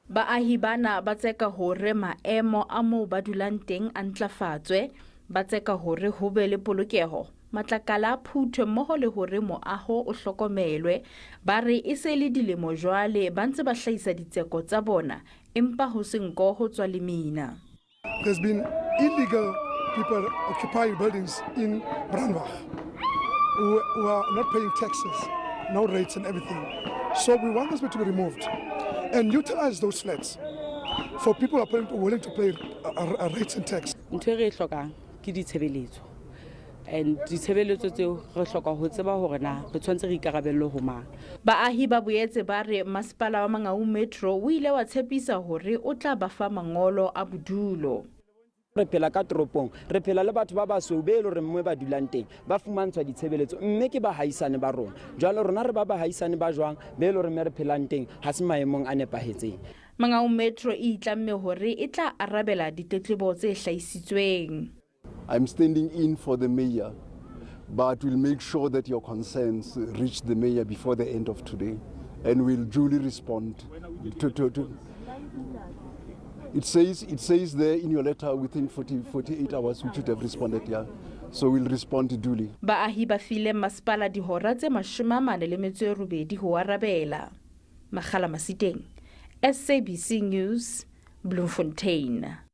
Baahi bana ba tseka hore maemo a moo ba dulang teng a ntlafatswe, ba tseka hore ho be le polokeho, matlakala a phuthwe mmoho le hore moaho o hlokomelwe. Ba re e se le dilemo jwale ba ntse ba hlahisa ditseko tsa bona empa ho se nko ho tswa lemina. There's been illegal people occupying buildings in Brandwag who are not paying taxes, no rates and everything. So we want those people to be removed and utilize those flats for people who are willing to pay rates and tax. Ntho e re e hlokang ke ditshebeletso, and ditshebeletso tseo re hloka ho tseba hore na re tshwanetse re ikarabelle ho mang. Baahi ba boetse ba re masepala wa Mangaung Metro o ile wa tshepisa hore o tla ba fa mangolo a bodulo. Re phela ka toropong, re phela le batho ba basweu be e le horeng mme ba dulang teng ba fumantshwa ditshebeletso, mme ke bahaisane ba rona. Jwale rona re ba bahaisane ba jwang be e le horeng mme re phelang teng ha se maemong a nepahetseng? Mangaung Metro e itlamme hore e tla arabela ditletlebo tse hlahisitsweng. I'm standing in for the mayor, but we'll make sure that your concerns reach the mayor before the end of today, and we'll duly respond to It says there in your letter within 40, 48 hours we should have responded, yeah. So we'll respond duly. Baahi ba file masepala dihora tse 48 ho arabela. Makgala Masiteng, SABC News, Bloemfontein.